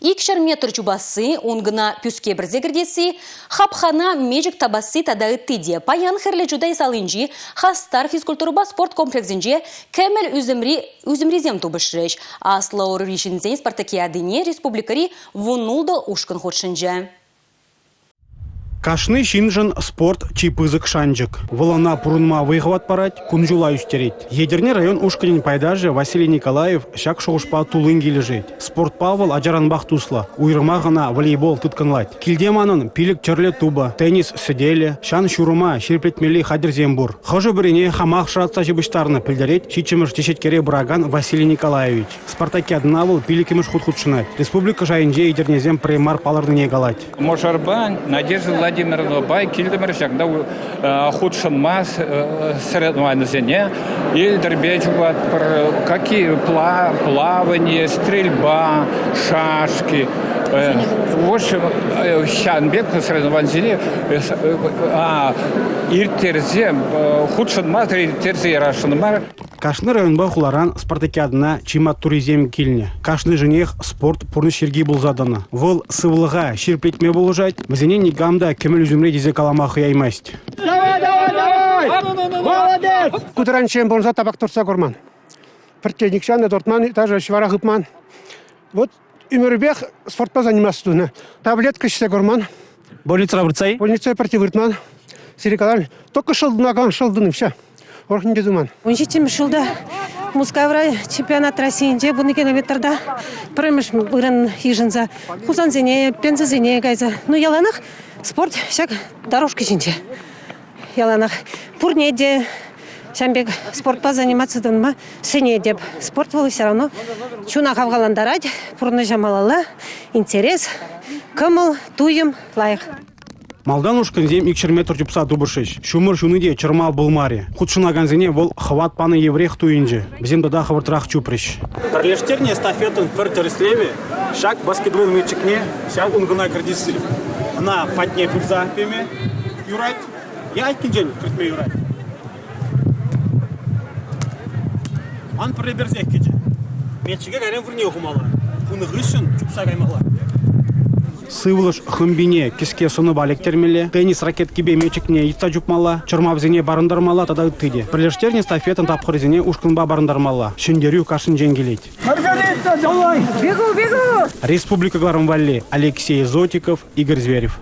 Икҫӗр метр чупасси, ункӑна пӳске пӗрсе кӗртесси, хапхана мечӗк тапасси тата ытти те. Паян Хӗрлӗ Чутай салинчи Хастар физкультурӑпа спорт комплексӗнче кӗмӗл ӳсӗмри ӳсӗмрисем тупӑшрӗҫ. Аслӑ ӑрури ҫынсен спартакиадине республикӑри вунултӑ ушкӑн хутшӑнчӗ. Кашни ҫыншӑн спорт чи пысӑк шанчӑк. Вӑл ӑна пурӑнма вӑй-хӑват парать, кун-ҫула ӳстерет. Етӗрне район ушкӑнӗн пайташӗ Василий Николаев ҫак шухӑшпа туллин килӗшет. Спортпа вӑл ачаранпах туслӑ. Уйрӑмах ӑна волейбол тыткӑнлать. Килте манӑн пилӗк тӗрлӗ тупӑ, теннис сӗтелӗ, ҫан-ҫурӑма ҫирӗплетмелли хатӗрсем пур. Хӑшӗ-пӗрине хамах шӑратса ҫыпӑҫтарнӑ, пӗлтерет ҫиччӗмӗш теҫеткере пыракан Василий Николаевич. Спартакиадӑна вӑл пиллӗкмӗш хут хутшӑнать. Республика шайӗнче етӗрнесем пӗрре мар палӑрнине калать. Мӑшӑрпа Надежда Владимировнӑпа килтӗмӗр ҫакна хутшӑнма соревнованисене. Йӗлтӗрпе чупатпӑр, какие плавание, стрельба, шашки. В общем, ҫавӑн пек соревнованисене ирттерсе хутшӑнмасӑр ирттерсе ярасшӑн мар. Кашни районпа хуларан спартакиадӑна чи маттуррисем килнӗ. Кашнишӗнех спорт пурнӑҫ йӗрки пулса тӑнӑ. Вӑл сывлӑха ҫирӗплетме пулӑшать, вӗсене никам та кӗмӗл ӳсӗмре тесе калама хӑяймасть. Давай, давай, давай! Молодец! Ку таранччен пурӑнса табак туртса курман. Пӗртте нихҫан та туртман, даже ҫӑвара хыпман. Вот ӗмӗрӗпех спортпа заниматься тунӑ. Таблетка ӗҫсе курман. Больницӑра выртса-и? Больницӑра пӗртте выртман. Сире каларӑм, только шӑлтӑнакан шӑлтӑн, все. Урӑх ним те туман. 17-мӗш ҫулта Мускавра чемпионат Российинче вунӑ километрта пӗрремӗш вырӑн йышӑнса Хусансене, Пензӑсене кайса. Ну, яланах спорт ҫак дорожка ҫинче. Яланах пурне те ҫавӑн пек спортпа заниматься тунма сӗнетӗп. Спорт вӑл все равно чуна хавхалантарать, пурнӑҫа малалла, интерес, кӑмӑл, туйӑм лайӑх. Малтан ушкӑнсем икҫӗр метр чупса тупӑшрӗҫ. Ҫумӑр ҫуни те чӑрмав пулмарӗ. Хутшӑнакансене вӑл хӑват панӑ евӗрех туйӑнчӗ. Вӗсем тата хӑвӑртрах чупрӗҫ. Пӗрлештернӗ эстафетӑн пӗр тӗрӗслевӗ ҫак баскетбол мечӗкне ҫав ункӑна кӗртесси. Ӑна патне пырса пеме юрать е айккинчен кӗртме юрать. Ман пӗрре персех кӗчӗ. Мечӗке кайран вырӑнне хумалла. Хунӑ хыҫҫӑн чупса каймалла. Сывлӑш хӑмпине кӗске сӑнӑпа лектермелле, теннис ракеткипе мечӗкне йӑтса чупмалла, чӑрмавсене парӑнтармалла тата ытти те. Пӗрлештернӗ эстафетӑн тапхӑрӗсене ушкӑнпа парӑнтармалла. Ҫӗнтерӳ кашнинчен килет. Маргарита, давай! Бегу, бегу! Республика кӑларӑм валли Алексей Зотиков, Игорь Зверев.